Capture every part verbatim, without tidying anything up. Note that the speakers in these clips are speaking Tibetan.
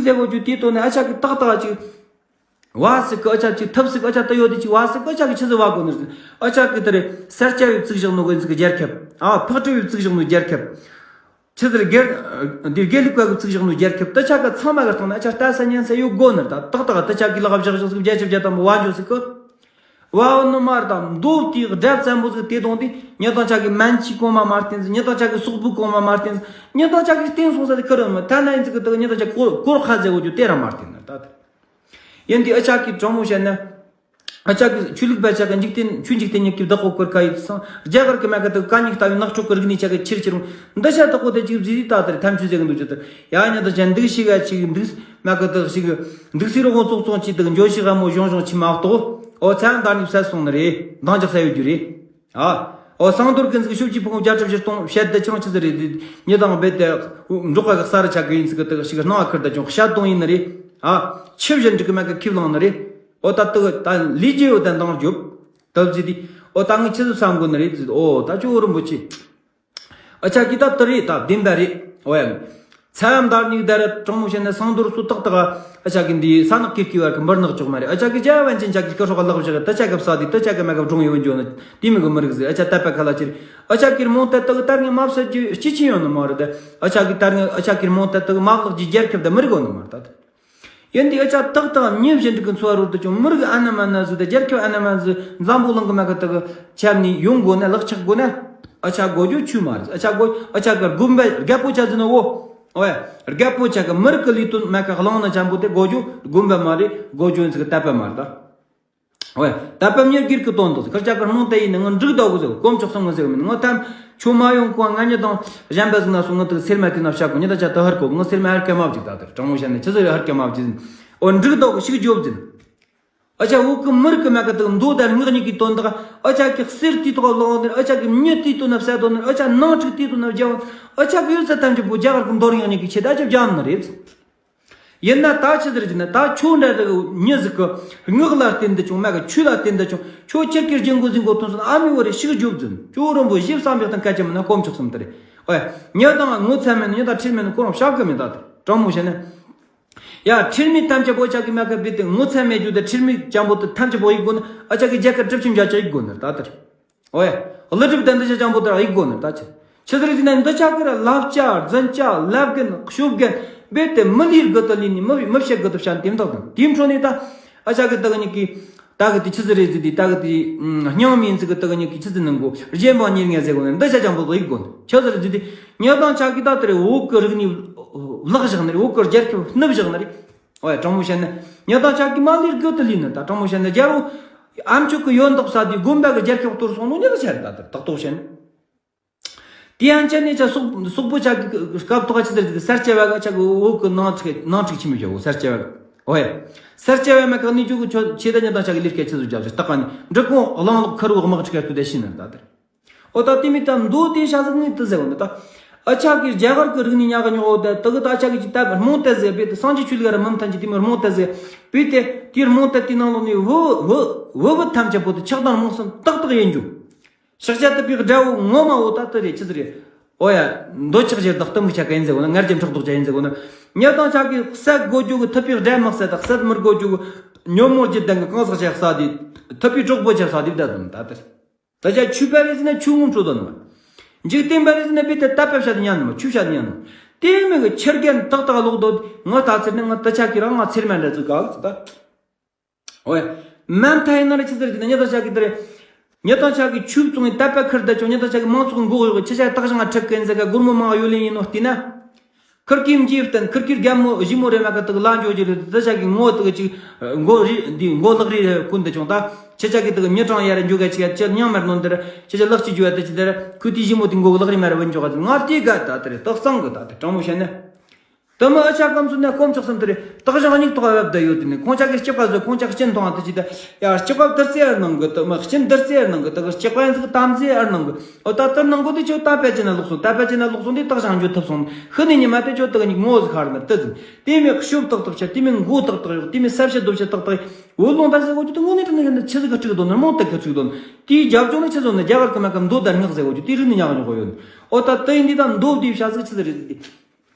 ཟེར་གོ་རྒྱུ་དེའི་ཐོག་ནས་ཨ་ཅག་གི་ཏག་ཏག་ཅིག་བ་ཟིག་གི་ཨ་ཅག་ཅིག་ཐབས་ཟིག་ཨ་ཅག་ད་ཡོད་དེ་ཅིག་བ་ཟིག་ཨ་ཅག་གི་ཆི་ཟིག་བ་གོ་ནི་ཟིག་ཨ་ཅག་གི་དེ་རེད། ས་སྐྱ་བའི་བཙུགས་བཞག་ནོ་གི་ཟིག་རྒྱལ་ཁབ། ཨ་ཕག་གྲུ་བའི་བཙུགས་བཞག་ནོ་རྒྱལ་ཁབ། ཆི་ཟིག་རེད། དགེ་འདི་དགེ་ལུགས་པ་གི་བཙུགས་བཞག་ནོ་རྒྱལ་ཁབ་དེ་ཆ་ག་ཚང་མ་གི་སྟེང་ནས་ཨ་ཅག་ལྟ་ས་ཉན་ས་ཡོད་གོ་ནི། ད་ཏག་ཏག་དེ་ཆ་གི་ལག་བཞག་བཞག་ཟིག་བརྒྱ་ཆ་བརྒྱ་ཐམ་པ་བ་འཇོག་ཟིག་གི། བ་འོ་ནི་མར་དང་མདོ་དེའི་སྒྲ་བཙན་པོ་ཟིག་དེ་དང་དེ་ཉི་དང་ཆ་གི་མན་ཆི་གོང་མ་མ་བསྟན་ཟིག་ཉི་དང་ཆ་གི་སོག་པོ་གོང་མ་མ་བསྟན་ཟིག་ཉི་དང་ཆ་གི་བསྟན་སོང་ས་དེ་ཁུར་མི་ཐ་ན་ཡིན་ཟིག་གི་དག་ཉི་དང་ཆ་གོར་གོར་ཁ་ཟེར་བོ་རྒྱུ་དེ་ར་མ་བསྟན་ནི་ད་དེ། ཡིན་དེ་ཨ་ཅག་གི་དྲང་མོ་བཤད་ན། ཨ་ཅག་གི་ཆོས་ལུགས་པ་ཅག་གི་འཇིག་རྟེན་ཆོས་འཇིག་རྟེན་ཉིད་ཀྱི་བདག་པོ་བཀུར་ཁ་ཡིན་སང་རྒྱ་གར་གི་མ་གི་དག་ག་ཉིག་ལྟ་བུའི་ནག་ཕྱོགས་ཀྱི་རིག་གནས་ཅག་གི་ཆེར་ཆེར་འོང་འདི་ཤ་དག་པོ་དེ་ཅིག་བཟི་ད་དེར་ཐམས་ཅད་ཟེར་གི་འདུག་ཅི་ལྟར་ཡ་ཉི་དང་ཆ་འདུག་ཤི་ག་ཅིག་འདུག་མ་གི་དག་ཞིག་འདུག་སི་རོ་ཧོ་ཙོག་ཙོག་ཅིག་དག་འཇོ་ཤི་ག་མོ་གཞོང་གཞོང་ཅི་མ་གཏོགས་ཨོ་ཚན་འདར་ནི་བསད་སོང་ནི་རེད། འདང་རྒྱག་ས་ཡོད་རྒྱུ་རེད། ཨ། ཨོ་སང་དོར་གི་ཟིག་ཤུབ་ཀྱི་ཕུང་བརྒྱ་ཁྲི་བཞི་སྟོང་བཤད་དེ་ཆང་ཆི་ཟིག་རེད་དེ། ཉི་དང་རྦད་དེ་འབྲོག་པ་གི་ས་རུ་ཆ་གི་ཡིན་ཟིག་གི་དེ་ཞིག་སྣང་བ་ཁུར་དེ་ཅུང་བཤད་དོང་ཡིན་ནི་རེད། ཨ། ཆི་བཞིན་འགྲིག་གི་མ་གི་ཁིབ་ལང་ནི་རེད། ཨོ་ད་དུ་ད་ལས་རྒྱུ་ཡོད་དེ་འདང་རྒྱོབ། ད་ཟིག་དེ། ཨོ་ད་ངས་ཆི་ཟིག་བསམ་དགོས་ནི་རེད་ཟིག་ཨོ་ད་ཅོ་རིན་པོ་ཆེ། ཨ་ཅག་གི་ད་དུ་རེད་ད་བདེན་པ་རེད། ཨོ་ཡ། ཚ་ཡམ་དར་ནིག་དར་དྲང་མོ་བཤད་ན་སང་དོར་སུ་ཏག་ཏག་ཨ་ཅག་གི་འདི་ས་ནག་ཀིར་ཀི་བར་གི་འབུར་ནག་ཅོག་མ་རེད། ཨ་ཅག་གི་རྒྱ་བན་ཅན་ཅག་གི་སྐུ་སྲོག་ལག་བཞག་ད་ཅག་གི་ས་དེ་ད་ཅག་གི་མ་གབ་གྲོང་ཡོད་འཇོ་ནི་དེ་མི་གི་མི་རིག་ཟིག་ཨ་ཅག་ད་པ་ཁ་ལ་ཅིར་ཨ་ཅག་གིར་མོང་ད་ཏག་དར་ངས་མ་བསད་ཀྱི་སྐྱི་ཆི་ཡོང་ནི་མ་རེད། ད་ཨ་ཅག་གི་དར་ངས་ཨ་ཅག་གིར་མོང་ད་ཏག་མ་ལག་གི་རྒྱལ་ཁབ་ད་མི་རིག་གོ་ནི་མ་རེད་ད། ཡིན་དེ་ཨ་ཅག་ཏག་ཏག་མྱི་བཞིན་དུ་གི་འཚོ་བ་རོལ་དུ་བྱུང་མི་རིགས་ཨ་ན་མ་ན་ཟིག་དང་རྒྱལ་ཁབ་ཨ་ན་མ་ན་ཟིག་འཛམ་བུ་གླིང་གི་མ་གི་དག་ཁྱབ་ནས་ཡོང་དགོས་ན་ལག་ཆགས་དགོས་ན་ཨ་ཅག་དགོས་རྒྱུ་ཆུ་མ་རེད། ཨ་ཅག་དགོས་ཨ་ཅག་གི་དགོན་པ་རྒད་པོ་ཆ་ཟིན་ནོ་ཨོ་ཨོ་རྒད་པོ་ཆ་གི་མི་རིགས་ཀྱི་ལས་དོན་མ་གི་བླངས་ན་ཅན་པོ་དེ་དགོས་རྒྱུ་དགོན་པ་མ་རེད། དགོས་རྒྱུ་ཟིག་དད་པ་མ་རེད་ད། ཨོ་དད་པ་མྱི་སྒེར་གི་དོན་དུ་ཁར་ཅག་གི་རྨོངས་དད་ཡིན་ནི་ངི་འགྲིག་ད་གོ་ཟེར་གོམ་ཆོག་སོང་ངི་ཟེར་མིན་ངི་ཐམ་ཆུ་མ་ཡོང་གོང་ང་ཉི་དང་གཞན་པ་ཟིག་ན་སོང་ངི་དུ་སེར་མ་དེ་ན་བཤད་གོ་ཉི་དང་ཆ་དུ་ཧར་གོ་ངི་སེར་མ་ཧར་ག་མ་བཅུག་ད་དེར་དྲང་མོ་བཤད་ནས་ཆི་ཟིག་རེད་ཧར་ག་མ་བཅུག་ཟིན། ཨོ་འགྲིག་ད་གོ་ཞིག་རྒྱོབ་ཟིན། ཨ་ཅག་འུ་གི་མི་རིགས་གི་མ་གི་དུ་མདོ་དང་སྔགས་གཉིས་ཀྱི་དོན་དག་ཨ་ཅག་གི་གསེར་དེའི་ཐོག་ལོག་ནི་ཨ་ཅག་གི་མྱི་དེའི་དོན་ན་བསད་དོ་ནི་ཨ་ཅག་ནང་འཁྲུག་དེའི་དོན་ན་རྒྱབ་ཨ་ཅག་གི་ཡོད་ཚད་ཐམས་ཅད་པོ་རྒྱ་གར་གི་མདོ་རིང་གཉིས་ཀྱི་ཆེད་དུ་ཨ་ཅག་རྒྱབ་ནི་རེད། ཡིན་ན་ད་ཆི་ཟེར་གྱི་ན་ད་ཁྱོད་འདྲ་རིགས་མྱི་ཟིག་གི་སྔགས་ལ་བརྟེན་དུ་བྱུང་མ་གི་ཆོས་ལ་བརྟེན་དུ་བྱུང་ཁྱོད་ཁྱེད་ཀྱི་རྒྱུན་གོ་འཛིན་གོ་ཐོན་སོང་ཨ་མི་བོ་རེ་ཞིག་རྒྱོབ་ཟིན་ཁྱོད་རོན་པོ་ཞིབ་བསམ་པའི་སྟེང་སྐད་ཆ་མིན་ན་དཀོན་མཆོག་གསུམ་དེ་རེད། ཨོ་ཡ། མྱི་དང་ངོ་ཚ་མེད་ན་མྱི་དང་ཁྲེལ་མེད་ན་ཁོ་རང་བཤད་གི་མེད་ད་དེ་དྲང་མོ་བཤད་ན། ཡ་ཁྲེལ་མེད་ཐམས་ཅད་པོ་ཅག་གི་མ་ཁ་བུད་དེ་ངོ་ཚ་མེད་རྒྱུ་དེ་ཁྲེལ་མེད་ཅན་པོ་དེ་ཐམས་ཅད་པོ་ཡིག་དགོ་ན་ཨ་ཅག་གི་རྒྱལ་ཁབ་གྲུབ་ཆེན་བྱ་ཅག་ཡིག་དགོ་ན་ད་དེ་རེད། ཨོ་ཡ། ཀླུ་སྒྲུབ་དང་འདི་ཆ་ཅང་པོ་དེ་ར་ཡིག་དགོ་ནི་ད་ཆི། ཆི་ཟེར་ཟིན་ན་འདི་ཆ་གི་ར་ལབ་བྱ་རྫུན་བྱ་ལབ་རྒན་ཤོབ་རྒན་རྦད་དེ་མི་ལུས་དགུ་དུ་ལུས་ནི་མི་མི་བཤད་དགུ་དུ་བྱ་དེ་མདོག་དང་དེའི་འཕྲོ་ནས་ད་ཨ་ཅག་གི་དག་ཉིད་ཀྱི་ད་གི་དེ་ཆི་ཟེར་རེད་ཟིན་དེ་ད་གི་དེ་སྙིང་མིན་ཟིག་གི་དག་ཉིད་ཀྱི་ཆི་ཟེར་ནང་གོ་གཞན་པ་ཉེར་ངེས་ཟེར་གོ་ནི་འདི་ཆ་ཅང་པོ་ཡིག་དགོ་ནི་ཆི་ཟེར་ཟིན་དེ་ཉེ་དང་ཆ་གི་ད་དེ་རེད་བོད་གི་རིག་གནས་བརླག་བཞག་ནི་རེད་བོད་གི་རྒྱལ་ཁབ་བསྣུབས་བཞག་ནི་རེད། ཨོ་ཡ་དྲང་མོ་བཤད་ན་ཉི་དང་ཆ་གི་མ་ལུས་དགུ་དུ་ལུས་ནི་ད་དྲང་མོ་བཤད་ན་རྒྱལ་པོ་ཨ་མཆོག་གི་ཡོན་བདག་ས་དེ་དགོན་པ་གི་རྒྱལ་ཁབ་གཏོར་སོང་ནོ་ཉི་དང་ཆ་རེད་ད་དེ་ཏག་ཏག་བཤད་ན། དེ་ཡང་ཆ་ནས་ཆ་སོག་སོག་པོ་ཆ་གི་སྐབས་ཐོག་ཆི་ཟེར་གི་ས་སྐྱ་བ་གི་ཆ་གི་འོག་གི་ནང་ཆི་ནང་ཁྲིག་ཆི་མི་བྱ་འོ་ས་སྐྱ་བ་གི་ཨོ་ཡ། ས་སྐྱ་བ་མ་གི་གནས་ཆུ་གི་ཆོ་ཆེ་ད་ཉི་དང་ཆ་གི་ལས་སྐལ་ཆི་ཟིག་རྒྱབ་ཆི་སྟག་ག་ནི་འབྲི་གོང་གླང་ལོག་ཁུར་བོ་དམག་ཁྲི་ཁ་ཏུ་དེ་ཤི་ནི་ད་དེ། ཨོ་ད་དེ་མི་ད་མདོ་དེ་ཤ་ཟིག་ནི་དེ་ཟེར་བ་ནི་ད། ཨ་ཅག་གི་རྒྱ་གར་གི་རིག་གནས་ཉག་ག་ཉོག་འོ་ད་དེ་གི་ད་ཨ་ཅག་གི་ཅི་ད་རྨོངས་དད་ཟེར་བས་དེ་སངས་རྒྱས་ཆོས་ལུགས་ར་མི་མཐུན་གྱི་དེ་མི་རྨོངས་དད་ཟེར་བས་དེ་དེའི་རྨོངས་དད་དེའི་ནང་ལོགས་ནས་བུ་བུ་བུ་བུ་ཐམས་ཅད་པོ་དེ་ཆགས་སྡང་རྨོངས་སེམས་ཏག་ཏག་ཡིན་རྒྱུ། ཕྱག་རྒྱ་དུ་པའི་དགྲ་བོ་ངོ་མ་འོ་ད་དེ་རེད་ཆི་ཟིག་རེད། ཨོ་ཡ། འདོད་ཆགས་ཞེ་སྡང་གཏི་མུག་ཆ་ག་ཡིན་ཟེར་གོ་ན་ངར་གྱི་ཕྲག་དོག་ཆ་ཡིན་ཟེར་གོ་ན། ཉེ་དང་ཆ་གི་བསད་དགོས་རྒྱུ་གི་ཐུབ་པའི་དགྲ་མི་བསད་དང་བསད་མི་དགོས་རྒྱུ་གི་ཉོན་མོངས་ཀྱི་གདན་གི་གང་ཟག་ཆ་བསད་དེ་ཐུབ་པའི་གྲོགས་པོ་ཆ་བསད་དེ་བསྡད་དོ་ད་དེ། ད་ཆ་ཆོས་པ་རེད་ཟེར་ན་ཆོས་ངོ་འཕྲོད་དོ་ནི་མ། འཇིག་རྟེན་པ་རེད་ཟེར་ན་བུད་དེ་དད་པ་བྱ་དེ་ཉན་ནི་མ་ཆོས་བྱ་དེ་ཉན་ནི་མ། དེ་མིན་གི་ཁྱི་རྒན་ཏག་ཏག་ལོག་དོ་ང་ད་ཚེར་ནི་ང་ད་ཆ་གི་རང་ང་ཚེར་མ་འདྲ་ཚོ་ག་ཟེར་ད། ཨོ་ཡ། མ་མཐའ་ཡིན་ན་རེ་ཆི་ཟེར་གྱི་ན་ཉེ་དང་ཆ་གི་དེ་རེད། ཉེ་དང་ཆ་གི་ཆོས་བཙོང་བའི་དད་པ་ཁུར་ད་ཆོག་ཉེ་དང་ཆ་གི་མང་ཚོགས་མགོ་གཡོག་གི་ཆ་ཆ་སྟག་ཞང་ཁྲིད་གན་ཟེར་ག་སྒོར་མོ་མང་ཡོད་ལེན་ཡིན་ནོ་བལྟས་ན། ཁུར་གིས་མཇིའི་བསྟན་ཁུར་གིས་རྒན་མོ་ཞི་མོ་རེ་མ་ག་དག་ལ་འཇོག་རྒྱུ་རེད་ད་ཆ་གི་ངོ་དག་ཅིག་མགོ་རི་འདི་མགོ་ལག་རི་ཀུན་ད་ཆོག་ད་ཆ་ཆ་གི་དག་མྱི་གྲངས་ཡར་འཇོག་ག་ཅིག་ཡ་ཅི་ཉང་མར་ནོན་དེར་ཆ་ཆ་ལག་ཅིག་འཇུ་བ་ད་ཅི་དེར་ཁུ་དེ་ཞི་མོ་དེ་མགོ་ལག་རི་མར་བུན་འཇོག་ག་ང་དེ་ག་ད་དེ་རེད་སྟག་ཚང་གི་ད་དེ་དྲང་མོ་བཤད་ན། དེ་མི་ཨ་ཅག་གམ་སུ་ནས་དཀོན་མཆོག་གསུམ་དེ་རེད། སྟག་ཞང་གཉིས་ཐོག་བབ་བསྡད་ཡོད་དེ་ནས་ཁོང་ཅག་གི་སྐྱེས་པ་ཟོས་ཁོང་ཅག་གི་སྐྱིན་ཐོང་ཨ་དེ་ཅི་ད་ཡ་སྐྱེས་པ་བསྡུར་རྩིས་ཨར་ནང་གི་དེ་མི་སྐྱིན་བསྡུར་རྩིས་ཨར་ནང་གི་དེ་གི་སྐྱེས་པ་ཡིན་ཟིག་དམ་རྩིས་ཨར་ནང་གི་ཨོ་ད་དེ་ནང་གོ་དེ་ཁྱོད་ད་ཕལ་ཆེ་ན་ལོག་སོང་ད་ཕལ་ཆེ་ན་ལོག་སོང་དེ་སྟག་ཞང་འཇུ་ཐུབ་སོང་ཤི་ནས་ཉི་མ་དེ་ཁྱོད་དེ་གི་ཉིག་ངོ་ཟིག་ཧར་ན་དེ་ཟིན་དེ་མི་ཤོབ་ཏག་ཏག་ཆ་དེ་མི་མགོ་ཏག་ཏག་ཡོད་དེ་མི་ས་བཤད་རྡོ་བཤད་ཏག་ཏག་ཡོད་འོད་ལོང་ད་ཟེར་གོ་ཁྱོད་དེ་དངོས་གནས་དྲང་གནས་ཆི་ཟིག་གི་ཁྲིག་དོ་ནི་རྨོངས་དད་གི་ཁྲིག་དོ་ནི་དེའི་རྒྱབ་ལྗོངས་ནི་ཆི་ཟོ་ནི་རྒྱ་གར་གི་མ་གི་མདོ་དར་ངག་ཟེར་གོ་ཁྱོད་དེ་རིག་ནི་ཉག་ཉོག་གོ་ཡོད་ནི་ཨོ་ད་དེ་ཡིན་དེ་ད་མདོ་དེའི་བྱ་ཟིག་ཆི་ཟིག་རེད།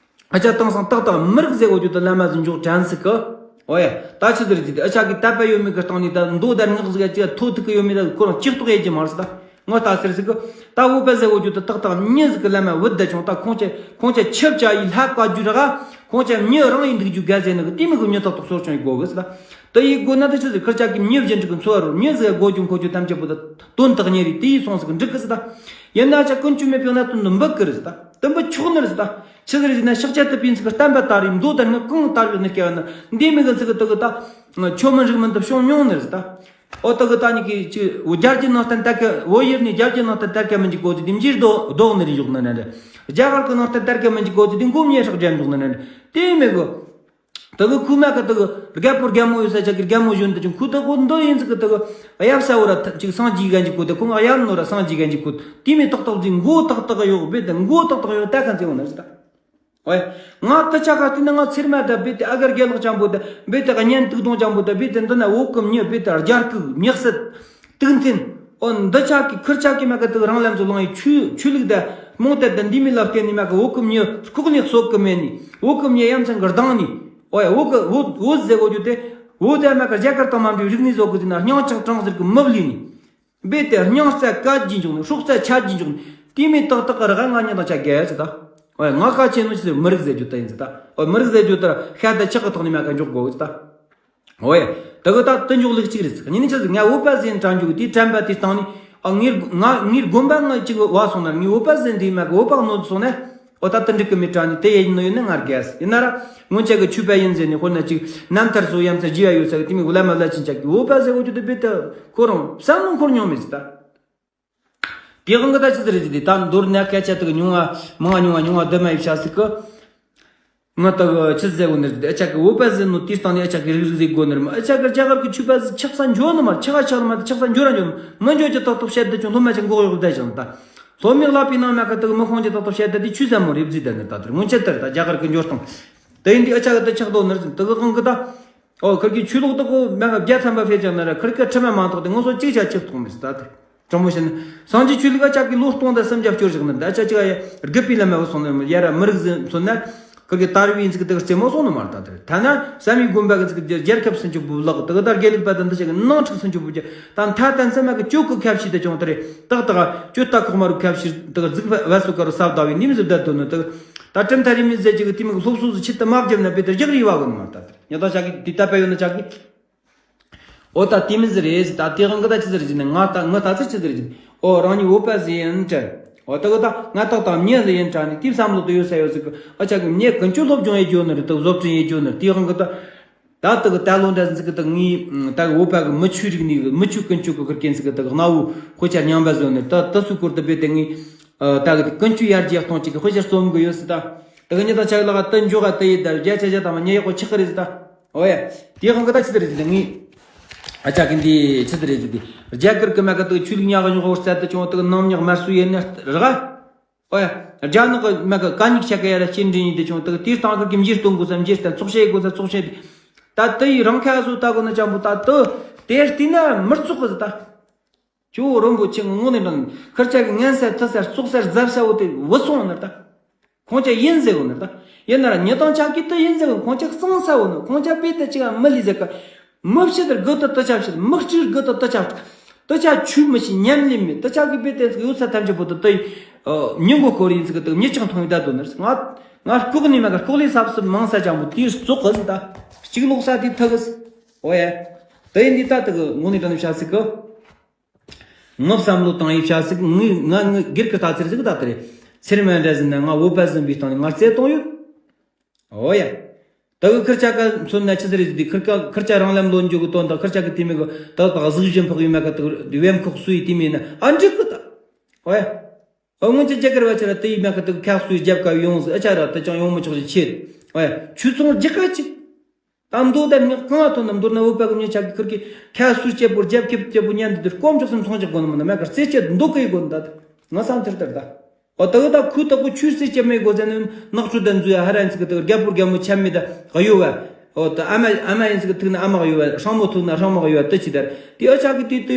ཨ་ཅག་དེང་སང་ཏག་ཏག་མི་རིགས་ཟེར་གོ་རྒྱུ་དེ་ལམ་མ་ཟིན་འཇོག་དྲན་སྲིད་གི། ཨོ་ཡ། ད་ཆི་ཟེར་གྱི་དེ་ཨ་ཅག་གི་དད་པ་ཡོད་མེད་ཀྱི་སྟེང་ནས་ད་མདོ་དང་སྔགས་ཟིག་ཅིག་ཐོ་ཐུག་གི་ཡོད་མེད་ད་ཁོ་རང་ཅིག་རྟོགས་ཡེད་ཀྱི་མ་རེད་ཟེར་ད། ངོ་ལྟ་ཟེར་ཟིག་གི། ད་བོད་པ་ཟེར་གོ་རྒྱུ་དེ་ཏག་ཏག་མྱི་ཟིག་གི་ལམ་མ་བུད་བསྡད་བྱུང་། ད་ཁོང་ཆ་ཁོང་ཆ་ཆབ་ཅག་ཡིས་ལྷ་བཀའ་བརྒྱུད་ར་ག་ཁོང་ཆ་མྱི་རང་ཡིན་འདུག་རྒྱུ་དགའ་ཟེར་ནི་གི་དེ་མི་གི་མྱི་ཏག་ཏག་གསོ་སྐྱོང་ཡེད་དགོ་གི་ཟེར་ད། དེ་ཡེད་དགོ་ན་ད་ཆི་ཟེར། ཁིར་ཅག་གི་མྱི་བཞིན་འགྲིག་གི་འཚོ་བ་རོལ། མྱི་ཟིག་དགོ་རྒྱུ་མཁོ་རྒྱུ་ཐམས་ཅད་པོ་ད་དོན་དག་གཉེར་རེད། དེ་ཡིས་སོང་ཟིག་གི་འགྲིག་གི་ཟེར་ད། ཡིན་ན་ཆ་ཀུན་སྤྱོད་མེད་པའི་གནད་དོན་འདི་འབུད་གི་རེད་ཟེར་ད། དེ་འབུད་ཆོག་ནི་རེད་ཟེར་ད། ཆི་ཟིག་རེད་ཟེར་ན་ཤཱཀྱ་ཐུབ་པའི་ཚིག་གི་བསྟན་པ་དར་རེད། མདོ་དང་སྔགས་གང་དར་བའི་གནས་སྐབས་ན་འདི་མི་གི་ཚིག་གི་དེ་གི་ད་ཆོས་མིན་རིགས་མིན་དུ་བྱུང་མྱོང་ནི་རེད་ཟེར་ད། ཨོ་དེ་གི་ད་ནི་གི་ཅི་རྒྱལ་གྱི་ནང་བསྟན་དར་ཁ་བོད་ཡུལ་ནས་རྒྱལ་གྱི་ནང་བསྟན་དར་ཁ་མིན་གྱི་གོ་ཚུལ་དེ་འཇིག་ལྡོག་ལྡོག་ནི་རེད་འཇོག་ནི་ནི་རེད། རྒྱ་གར་གི་ནང་བསྟན་དར་ཁ་མིན་གྱི་གོ་ཚུལ་དེ་མགོ་མྱེ་ཧྲག་རྒྱ་འཇོག་ནི་ནི་རེད། དེ་མི་གི། དེ་གི་ཁུག་མ་གི་དེ་གི་རྒད་པོ་རྒད་མོ་ཡོད་ས་ཆ་གི་རྒད་མོ་གཞོན་དུ་ཅིག་ཁུག་དེ་གོ་འདི་ཡིན་ཟིག་གི་དེ་གི་གཡབ་ས་བོ་ར་ཅིག་སངས་རྒྱས་གན་གྱི་གོ་དེ་ཁོང་གཡབ་ནོ་ར་སངས་རྒྱས་གན་གྱི་གོ་དེ་མི་ཏག་ཏག་ཅིག་མགོ་ཏག་ཏག་གཡོག་བེ་དེ་མགོ་ཏག་ཏག་གཡོག་ད་གན་ཚེ་འོ་ནི་རེད་ད། ཨོའི། ང་དེ་ཆ་ག་དེ་ནི་ང་ཚེར་མ་ད་བེ་དེ་ཨ་གར་རྒྱལ་ལག་ཅང་པོ་ད་བེ་དེ་གཉེན་དུག་སྡོང་ཅང་པོ་ད་བེ་དེ་འདི་ན་བོད་ཀྱི་མྱི་བེ་དེ་རྒྱལ་ཁུག་མྱི་སྲིད་དུག་འཐེན། ཨོ་འདི་ཆ་གི་ཁིར་ཆ་གི་མ་གི་དུག་རང་ལམ་དུ་ལངས་ཡི་ཆོས་ཆོས་ལུགས་ད་རྨོངས་དད་ད་འདི་མི་ལ་བརྟེན་ནི་མ་གི་བོད་ཀྱི་མྱི་ལྐོག་ནས་གསོད་གི་མེད་ནི། བོད་ཀྱི་མྱི་ཡ་མཚན་གི་སྡང་ནི། ཨོའི་བོད་ཀྱི་བོད་བོད་ཟེར་གོ་རྒྱུ་དེ་བོད་དེ་མ་གི་རྒྱ་གར་དང་མ་འདྲ་རིག་གནས་བཟོ་གི་ཟིན་ན་སྙིང་ཆག་གྲང་ཟེར་གི་མི་བླུས་ནི། རྦད་དེ་སྙིང་རྩ་བཀལ་གྱིན་འཇུག་ནས་སྲོག་རྩ་ཆད་གྱིན་འཇུག་ནས་དེ་མི་ཏག་ཏག་གི་ར་ག་ང་ཉིད་དང་ཆ་གས་ཟེར་ད། ཨོ་ཡ། ང་ཁ་ཆེ་ནོ་ཆི་ཟེར་མི་རིགས་ཟེར་རྒྱུ་ད་ཡིན་ཟེར་ད། ཨོ་མི་རིགས་ཟེར་རྒྱུ་ད་ཤ་ད་ཆག་གི་ཐོག་ནས་མ་ཁ་འཇོག་དགོས་ཟེར་ད། ཨོ་ཡ། ད་གི་ད་དུ་འཇོག་ལུགས་གཅིག་རེད་ཟེར། ཉིན་ནི་ཆི་ཟེར་ང་བོད་པ་ཟེར་དྲན་རྒྱུ་དེ་དྲན་པ་དེ་སྟེང་ནས་ཨ་ངའི་ང་ངའི་དགོན་པ་ང་གཅིག་བ་སོང་ན་ངའི་བོད་པ་ཟེར་འདི་མ་གི་བོད་པ་ནོར་སོང་ན། ཨོ་ད་དེ་འགྲིག་གི་མེད་དྲ་ནི་དེ་ཡེད་ནོ་ཡོད་ན་ང་རྒས་ཡིན་ན་ར། སྔོན་ཆད་ཀྱི་ཆོས་པ་ཡིན་ཟེར་ནས་དཔེར་ན་ཅིག་རྣམ་ཐར་སོགས་ཡ་མཚན་རྒྱས་ཡ་ཡོད་ས་གི་དེ་མི་བླ་མ་བླ་ཆེན་ཆགས་ཀྱི་བོད་པ་ཟེར་གོ་རྒྱུ་དེ་བེ་ད་ཁོ་རང་བསམ་བློ་འཁོར་མྱོང་མེད་ཟེར་ད། དེ་གང་གི་ད་ཅི་ཟེར་རེད་ཟེར་དེ་ད་མདོར་ན་སྐད་ཆ་དེ་གི་ཉུང་བ་མང་བ་ཉུང་བ་ཉུང་བ་བསྡུ་མ་ཡི་བྱ་ཟིག་གི། ང་ད་གི་ཆི་ཟེར་གོ་ནི་རེད་ཟེར་དེ་ཨ་ཅག་གི་བོད་པ་ཟེར་ནོ་དེའི་སྟེང་ནས་ཨ་ཅག་གི་རིགས་རིགས་ཟེར་གོ་ནི་རེད་མ། ཨ་ཅག་གི་རྒྱ་གར་གི་ཆོས་པ་ཟེར་ཆགས་ས་འཇོག་ནི་མ་ཆགས་ཆགས་ནི་མ་ད་ཆགས་ས་འཇོག་ར་འཇོག་ནི་མི་འཇོག་ཅི་ཏག་ཏག་བཤད་དེ་ཅུང་སློབ་མ་ཅིག་མགོ་གཡོག་བསྡད་ཅིང་ད། སློབ་མའི་བསླབ་པའི་ནང་མ་ཁ་ད་གི་མི་ཁོང་ཅི་ཏག་ཏག་བཤད་དེ་དེ་ཆོས་ཟབ་མོ་རེད་ཟེར་ད་ནི་ད་དེར་སྔོན་ཆད་ལྟར་ད་རྒྱ་གར་གི་འཇོག་སྟངས། དེ་ཡིན་དུས་ཨ་ཅག་གི་ད་ཆགས་དོ་ནི་རེད་ཟེར་དེ་གི་གང་གི་ད། ཨོ་ཁིར་གི་ཆོས་ལོག་དག་གོ་མ་ག་བརྒྱ་ཐམ་པ་ཕེབས་ཀྱང་ན་ར་ཁིར་གི་ཁྲི་མ་མང་དག་དེ་ངོ་སོ་གཅིག་ཆ་གཅིག་ཐོག་མི་སྲིད་ད་དེ། དྲང་མོ་བཤད་ན། སངས་རྒྱས་ཆོས་ལུགས་ཨ་ཅག་གི་ལོ་སྟོང་དང་སུམ་བརྒྱ་སྐྱོར་བཞག་ནི་ད་ཨ་ཅག་ཅིག་ཨ་ཡ་རྒུད་པའི་ལམ་མ་བུད་སོང་ནི་ཡ་ར་མི་རིགས་ཟིན་མཚོན་ན། ཁིར་གི་དར་བའི་ཚིག་དེ་རྩེ་མོ་སོང་ནི་མ་རེད་ད་དེ། ཐ་ན་བསམ་ཡས་དགོན་པ་གི་ཚིག་རྒྱལ་ཁབ་སུན་ཆུ་བུ་ལག་དེ་གི་ད་དགེ་ལུགས་པ་དང་འདི་ཅག་གི་ནང་འཁྲུག་སུན་ཆུ་བུ་རྒྱ་ད་མཐའ་དང་མཚན་མ་གི་གཅོད་གི་ཁ་བྱིས་དེ་ཅུང་དེ་རེད་ཏག་ཏག་གཅོད་ལྟ་ཁོག་མ་རུ་ཁ་བྱིས་དེ་གི་རྫིག་བ་སོ་ཀ་རུ་སབ་ད་བའི་ནི་མི་ཟིབ་ད་དོ་ནི་དེ་གི་ད་ཁྲིམས་ཐ་རི་མི་ཟེར་ཅིག་གི་དེ་མི་གི་སློབ་གསོ་ཟི་ཆིད་དུ་མ་བརྒྱབ་ན་བེ་དེ་རྒྱག་རི་བ་གི་ནི་མ་རེད་ད་དེ། ཉེ་དང་ཅག་གི་དེ་ལྟ་བས་ཡོད་ན་ཅག་གི། ཨོ་ད་དེ་མི་ཟེར་རེད་ཟེར་ད་དེ་གང་གི་ད་ཅི་ཟེར་ཟེར་ནས་ང་ད་ང་ད་ཚེ་ཅི་ཟེར་ཟེར་ཨོ་རང་ཉིད་བོད་པ་ཟེར་ཡིན་དྲན། ཨོ་ད་གི་ད་ང་ཏག་ཏག་མྱི་ཟེར་ཡིན་དྲན་ནས་དེ་བསམ་བློ་དུ་ཡོད་ས་ཡོད་ཟེར་གི་ཨ་ཅག་གི་མྱི་ཀུན་སྤྱོད་སློབ་སྦྱོང་ཡེད་རྒྱུ་ནི་རེད་ད་བཟོ་སྐྲུན་ཡེད་རྒྱུ་ནི་རེད་དེ་གང་གི་ད། ད་ད་གི་ད་ལོ་འདྲ་ཟེར་གི་ད་ངའི་ད་གི་བོད་པ་གི་མི་ཆོས་རིག་གནས་གི་མི་ཆོས་ཀུན་སྤྱོད་གི་ཁུར་སྐྱེན་ཟེར་གི་ད་གི་གནའ་བོའི་དཔེ་ཆ་རྙིང་པ་བཟོ་ནི་ད་ད་སུ་སྐོར་དུ་བེད་དེ་ངའི་ད་གི་ཀུན་སྤྱོད་ཡར་རྒྱས་གཏོང་ཅིག་གི་དཔེ་ཆ་རྩོམ་གི་ཡོད་ཟེར་ད། ད་གི་ཉི་ད་ཆ་གི་ལ་ག་ད་འཇོག་ག་ད་ཡེད་ད་བརྒྱ་ཆ་བརྒྱ་དང་མ་ཉེ་ཡག་པོ་ཆགས་གི་རེད་ཟེར་ད། ཨོ་ཡ། དེ་གང་གི་ད་ཅི་ཟེར་རེད་ཟེར་ངས། ཨ་ཅག་གི་འདི་ཅི་ཟེར་རེད་ཟེར་དེ། རྒྱ་གར་གི་མ་གི་ད་ཆོས་ལུགས་ཉག་གི་ཉོག་བོར་ས་ད་ཆུང་ད་གི་ནང་ཉག་མར་སུ་ཡེ་ནི་ར་ག་ཨོ་ཡ། རྒྱ་ནག་གི་མ་གི་ག་ཉིག་ཆ་ག་ཡ་ར་སྐྱེལ་འདྲེན་ཡིན་དེ་ཆུང་ད་གི་དེའི་སྟེང་གི་འཇིར་གཏོང་དགོས་ས་འཇིར་བཏང་ཚོགས་བཤད་དགོས་ས་ཚོགས་བཤད་དེ། ད་དེ་ཡི་རང་ཁ་སུ་ད་གོ་ན་ཅང་པོ་ད་དེ་དེར་བལྟས་ན་མི་ཚོགས་གི་ཟེར་ད། ཇོ་བོ་རིན་པོ་ཆེ་ངོ་ནས་དྲང་ཁིར་ཆ་གི་ངན་ས་ཐུ་ས་ཙོག་ས་རྫབ་ས་བོ་དེ་བུད་སོང་ནི་ད། ཁོང་ཅག་ཡིན་ཟེར་གོ་ནི་ད། ཡིན་ན་ར་ཉི་དང་ཆ་གི་དུ་ཡིན་ཟེར་གོ་ཁོང་ཅག་གཙང་ས་བོ་ནི་ཁོང་ཅག་པེ་དུ་ཅི་ག་མི་ལི་ཟེར་ག་མི་ཕྱི་དར་དགུ་དུ་དུ་ཆ་ཕྱི་མི་སྤྲིར་དགུ་དུ་དུ་ཆ་དུ་ཆ་ཆུ་མི་ཤི་ཉམས་ལེན་མེད་དུ་ཆ་གི་པེ་དུ་ཡོད་ས་ཐམས་ཅད་པོ་དུ་དུ་མྱི་མགོ་སྐོར་ཡིན་ཟེར་གི་དུ་མྱི་ཅང་མཐོང་ཡི་ད་དུ་ནི་ང་ང་ལྐོག་ནི་མ་ག་ལྐོག་ལི་སབ་སབ་མང་ས་ཅང་པོ་དེ་ཙོག་གི་ཟེར་ད་གཅིག་ལོག་ས་དེ་ཐུ་གི་ཟེར། ཨོ་ཡ། དུ་ཡིན་དེ་ད་དུ་གི་ངོ་ནི་དྲང་ནི་བྱ་ཟེར་གི་ངའི་བསམ་བློ་བཏང་ཡིན་བྱ་ཟིག་ངའི་ང་ངའི་སྒེར་གྱི་ལྟ་ཚུལ་ཟིག་ད་ལྟ་རེད། ཚེར་མ་འདྲ་ཟིན་ན་ང་བོད་པ་ཟིན་པའི་སྟེང་ནས་ང་རྩེ་གཏོང་ཡོད། ཨོ་ཡ། ད་གི་ཁིར་ཆ་ཀ་མཚོན་ན་ཆི་ཟིག་རེད་ཟིག་དེ་ཁིར་ཀ་ཁིར་ཆ་རང་ལམ་ལོན་རྒྱུ་གི་དོན་དང་ཁིར་ཆ་གི་དེ་མི་གི་ད་ད་གཟུགས་གཞི་འཕགས་ཡོད་མ་ཁ་ད་གི་བེམ་ཁོག་སུ་ཡི་དེ་མིན་ན་ཨ་འགྲིག་གི་ད། ཨོ་ཡ། ཨོ་སྔོན་ཆད་རྒྱ་གར་བ་ཆ་ར་དེ་ཡི་མ་ཁ་ད་གི་ཁ་སུ་ཡི་རྒྱབ་ཀ་ཡོང་ཟིག་ཨ་ཆ་ར་ད་ཅང་ཡོང་མི་ཆོག་ཟིག་ཆེ། ཨོ་ཡ། ཆུ་ཚོང་རྒྱག་ག་ཅིག་ད་མདོ་དང་སྔགས་གང་ལ་ཐོན་ན་མདོར་ན་བོད་པ་གི་མྱི་ཆ་གི་ཁུར་གི་ཁ་སུར་སྐྱེ་པོ་རྒྱབ་ཁེབས་སྐྱེ་པོ་ཉན་འདི་དུ་སྐོམ་ཆོག་སེམས་ཚོང་ཆོག་དགོ་ནི་མིན་ན་མ་གར་རྩེ་སྐྱེ་མདོ་གི་དགོ་ནི་ད་ང་སང་ཐེར་ཐེར་ད། ཨོ་ད་གི་ད་ཁུ་ད་གུ་ཆུ་རྩེ་སྐྱེ་མེད་དགོ་ཟེར་ནི་ནག་ཆུ་ད་འཛུལ་ཡ་ཧ་ར་ཡིན་ཚིག་གི་ད་རྒྱ་པོ་རྒྱ་མོ་ཆ་མི་ད་གཡོ་བ། ཨོ་ད་ཨ་མ་ཨ་མ་ཡིན་ཚིག་གི་ཐུག་ན་ཨ་མ་གཡོ་བ་སྲང་མོ་ཐུག་ན་སྲང་མོ་གཡོ་བ་ད་ཅི་ད་དེ་ཨ་ཆ་གི་དེ་དེ་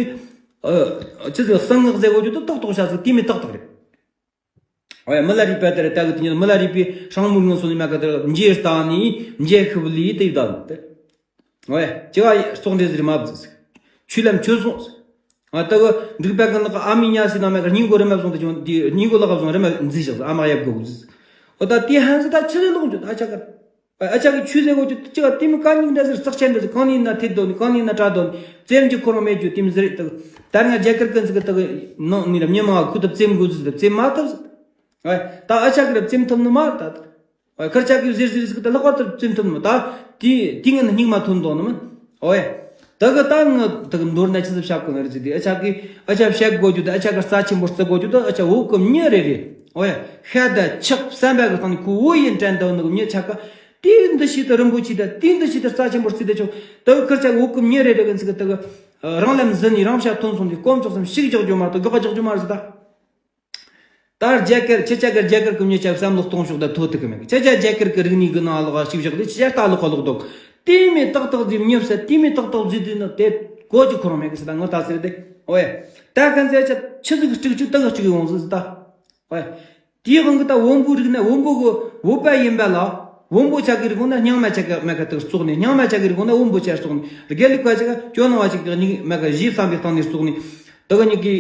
ཨ་ཆི་ཟིག་གསང་སྔགས་ཟེར་གོ་རྒྱུ་ད་ཏོག་ཏོག་ཆ་ཟིག་དེ་མི་ཏག་ཏག་རེད། ཨོ་ཡ། མི་ལ་རས་པ་དེར་ལྟ་གི་དེ་ཉིད་མི་ལ་རས་པའི་སྲང་མོ་ངན་སོང་ནི་མ་ག་དེར་འཇེ་ལྟ་ནི་འཇེ་ཤི་བ་ལི་དེ་ཡི་ད་ནི་དེ། ཨོ་ཡ། ཅི་བ་སོག་འདྲེ་ཟེར་མ་བཟི། ཆུ་ལམ་ཆུ་སོང་། ཨ་ད་གི་འབྲུག་པ་གི་ནག་ཨ་མི་ཉ་སི་ན་མ་ག་སྙིང་གོ་རི་མ་བཟུང་དེ་ཅུང་དེ་སྙིང་གོ་ལག་བཟུང་རི་མ་འཛི་ཞག་ཨ་མ་ཡབ་གོ་བཟི། ཨོ་ད་དེ་ཧན་ཟི་ད་ཆི་ལེ་ལོག་འཇུ་ད་ཨ་ཅག་གར། ཨ་ཅག་གི་ཆུ་ཟེར་གོ་ཅུ་ཅི་བ་དེ་མི་ག་སྙིང་འདྲ་ཟེར་ཙག་ཆེན་འདྲ་ཟེར་གང་ནི་ན་ཐེ་དོ་ནི་གང་ནི་ན་དྲ་དོ་ནི་བཙེམ་གྱི་ཁོ་རང་མེད་རྒྱུ་དེ་མི་ཟེར་ད། ད་ང་རྒྱ་གར་གི་ཟི་གི་ད་གི་ནང་ནི་ར་མྱི་མ་ཁུ་ད་བཙེམ་དགོ་ཟི་ད་བཙེམ་མ་ཐབས་ཟི། ཨོ་ད་ཨ་ཅག་གི་ར་བཙེམ་ཐུབ་ནི་མ་ད། ཨོ་ཁར་ཅག་གི་ཟེར་ཟེར་ཟི་གི་ད་ལྷག་པར་དུ་བཙེམ་ཐུབ་ནི་མ་ད། དེ་དེ་ངན་སྙིང་མ་ཐོན་དོ་ནི་མ། ཨོ་ད་གི་ད་ང་ད་གི་མདོར་ན་ཆི་ཟི་བཤད་གོ་ནི་རེད་ཟི་དེ་ཨ་ཅག་གི་ཨ་ཅག་བཤད་དགོ་རྒྱུ་ད་ཨ་ཅག་གི་རྩ་ཆེན་པོ་བརྩི་དགོ་རྒྱུ་ད་ཨ་ཅག་འོག་གི་མྱི་རེ་རེ། ཨོ་ཤ་ད་ཆག་བསམ་པ་གི་སྟེང་ནས་ཁུ་བོ་ཡིན་དྲན་དོ་ནི་གི་མྱི་ཆ་ག་དེ་འདི་ཤི་ད་རིན་པོ་ཆེ་ད་དེ་འདི་ཤི་ད་རྩ་ཆེན་པོ་རྩི་ད་ཆོག་ད་གི་ཁར་ཅག་འོག་གི་མྱི་རེ་རེ་གི་ཟི་གི་ད་གི་རང་ལམ་ཟིན་ནས་རང་ཤ་ཐོན་སོང་དུས་སྐོམ་ཆོག་སམ་ཤིག་རྒྱག་རྒྱུ་མ་རེད་ད་གི་ག་རྒྱག་རྒྱུ་མ་རེད་ཟི་ད། ད་རྒྱ་གར་ཁྱེད་ཅག་གི་རྒྱ་གར་གི་མྱི་ཆ་བསམ་བློ་གཏོང་ཕྱོགས་ད་ཐོ་ཐུག་གི་མེད་གི་ཁྱེད་ཅག་རྒྱ་གར་གི་རིག་གནས་གི་ནང་ལོག་ཞིག་བཞག་དེ་ཁྱེད་ཅག་ལྟ་ལོག་ག་ལོག་འདུག་དེ་མི་ཏག་ཏག་ཟིག་མྱི་བསད་དེ་མི་ཏག་ཏག་ཟིག་དེ་ནི་དེ་གོ་ཅི་ཁོ་རང་མེད་གི་ཟི་ད་ངོ་ད་ཟེར་དེ། ཨོ་ཡ། ད་གན་ཟེར་ཆ་ཆི་ཟིག་གི་སྤྲུག་ཅུ་ད་གི་སྤྲུག་ཡོང་ཟི་ཟི་ད། ཨོ་ཡ། དེའི་དབང་གིས་ད་བོན་པོའི་རིག་གནས་བོན་པོ་གི་བོད་པ་ཡིན་པ་ལ། བོན་པོ་ཆ་གི་རིག་གོང་ན་རྙིང་མ་ཆ་གི་མ་ག་དེ་བཙོག་ནས་རྙིང་མ་ཆ་གི་རིག་གོང་ན་བོན་པོ་ཆ་བཙོག་ནས་དགེ་ལུགས་པ་ཆ་ག་ཇོ་ནང་བ་ཆ་གི་གཉིས་མ་ག་གཞི་བསམ་པའི་སྟེང་ནས་བཙོག་ནས། དེ་ག་གཉིས་ཀྱི་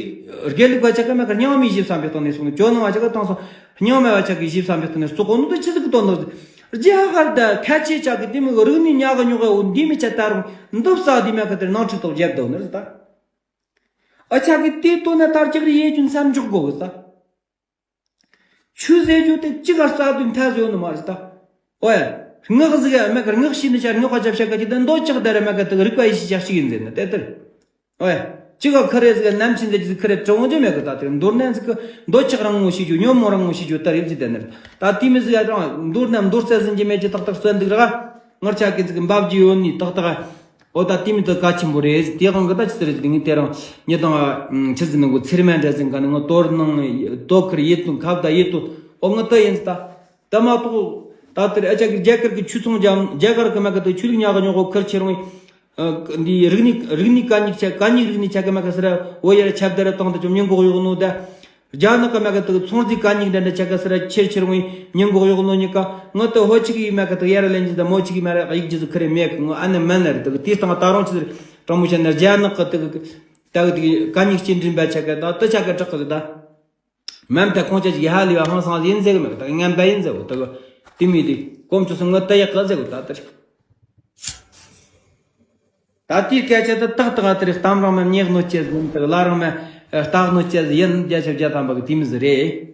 དགེ་ལུགས་པ་ཆ་ག་མ་ག་རྙིང་མའི་གཞི་བསམ་པའི་སྟེང་ནས་བཙོག་ནས་ཇོ་ནང་བ་ཆ་ག་བཏང་སོང་རྙིང་མ་བ་ཆ་གི་གཞི་བསམ་པའི་སྟེང་ནས་བཙོག་གོ་ནོ་དེ་ཆི་ཟིག་གི་དོན་དག་རྒྱ་གར་ད་ཁ་ཆེ་ཆ་གི་དེ་མི་གི་རིག་གནས་ཉག་གི་ཉོག་གི་འོ་འདི་མི་ཆ་ད་རུང་འདི་བསགས་དེ་མ་ག་དེ་ནང་ཁྲིད་ཐོག་བརྒྱབ་འདུག་ནི་རེད་ད། ཨ་ཆ་གི་དེ་ལྟོས་ན་ད་རྒྱག་རེ་ཡེ་རྒྱུ་མཚམས་འཇོག་དགོ་གི་ད། ཆུ་ཟེར་རྒྱུ་དེ་གཅིག་ག་རྩ་དུས་མཐའ་ཟོས་ནི་མ་རེད་ད། ཨོ་ཡ། ངག་ཟིག་ཡ་མེད་གར་ངག་ཤེས་ནི་ཆ་ངག་ག་ཅབ་བཤད་ག་ཅི་ད་འདོད་ཆགས་ད་ར་མེད་ག་དེ་རིག་པ་ཡེ་ཤེས་ཆགས་ཤིག་ཡིན་ཟེར་ན་དེ་ལྟར། ཨོ་ཡ། གཅིག་ག་ཁ་རེ་ཟིག་ནམ་ཕྱིན་ཟེར་གྱི་ཁ་རེ་དྲི་བོང་ཅི་མེད་གི་ད་དེ་མདོར་ན་ཟིག་གི་འདོད་ཆགས་རང་ངོ་ཤེས་རྒྱུ་ཉོན་མོངས་རང་ངོ་ཤེས་རྒྱུ་ད་རེད་ཅི་དེ་ནི། ད་དེ་མི་ཟིག་ཡ་རང་མདོར་ན་མདོར་རྩ་ཟིན་གྱི་མེད་ཀྱི་ཏག་ཏག་གསོན་འདུག་ར། ངར་ཆ་གི་ཟིག་འབབ་ཀྱི་ཡོད་ནི་ཏག་ཏག་འོ་ད་དེ་མི་དུ་གལ་ཆེན་པོ་རེད། དེ་དབང་གི་ད་ཅི་ཟེར་དེ་ངས་དེ་རང་ཉི་དང་ཆི་ཟེར་ནི་གོ་ཚེར་མ་འདྲ་ཟིན་ག་ནི་ངོ་དོར་ནང་དོ་ཁུར་ཡིད་དུ་ཁབ་ད་ཡིད་དུ་འོ་ངི་ད་ཡིན་ད། ད་མ་གཏོགས་ད་དེར་ཨ་ཅག་གི་རྒྱ་གར་གི་ཆུ་ཚོང་ཇམ་རྒྱ་གར་གི་མ་གི་དུ་ཆུ་ལུག་ཉག་གི་ཉོག་གོ་ཁུར་ཆེ་རུང་འདི་རིག་གནས་རིག་གནས་ག་ཉིག་ཆ་ག་ཉིག་རིག་གནས་ཆ་གི་མ་གི་སི་ར་འོ་ཡར་ཁྱབ་ད་ར་བཏང་དུ་ཅུང་ཉིན་གོག་ཡོག་ནོ་ད། རྒྱ་ནག་གི་མ་གི་དུ་ཚོང་རྫས་ག་ཉིག་འདྲ་འདྲ་ཆ་གི་སི་ར་ཁྱེར་ཁྱེར་ངོས་ཉིན་གོག་ཡོག་ནོ་ཉི་ཀ་ངོ་དུ་ཧོ་ཆི་གི་མ་གི་དུ་ཡར་ལེན་གྱི་ད་མོ་ཆི་གི་མ་ར་ཡིག་རྒྱུ་ཟི་ཁི་རེ་མེད་གི་ངོ་ཨ་ནི་མན་ན་རེད་དུ་དེ་སྟངས་ད་རུང་ཆི་ཟེར་དྲང་མོ་བཤད་ན་རྒྱ་ནག་གི་དུ་ད་གི་དུ་ག་ཉིག་སྐྱེལ་འདྲེན་པ་ཆ་གི་ད་དུ་ཆ་གི་དྲག་གི་ད། མམ་ད་ཁོང་ཆ་ཅིག་ཧ་ལས་པ་ཧང་སང་ཡིན་ཟེར་གི་མེད་གི་ད་གི་ངན་པ་ཡིན་ཟེར་གོ་ད་གི་དེ་མི་དེ་གོམ་ཆུ་སོང་ངོ་ད་ཡག་གི་ཟེར་གོ་ད་དེ། ད་དེའི་སྐད་ཆ་དེ་ཏག་ཏག་ཨ་དེ་རེད། གཏམ་རང་མ་ཉེག་གནོད་བྱེད་ཟིན་དེ་ལ་རང་མ་ལྟག་གནོད་བྱེད་ཡིན་རྒྱ་ཆབ་རྒྱ་དམ་པ་གི་དེ་མི་ཟི་རེད།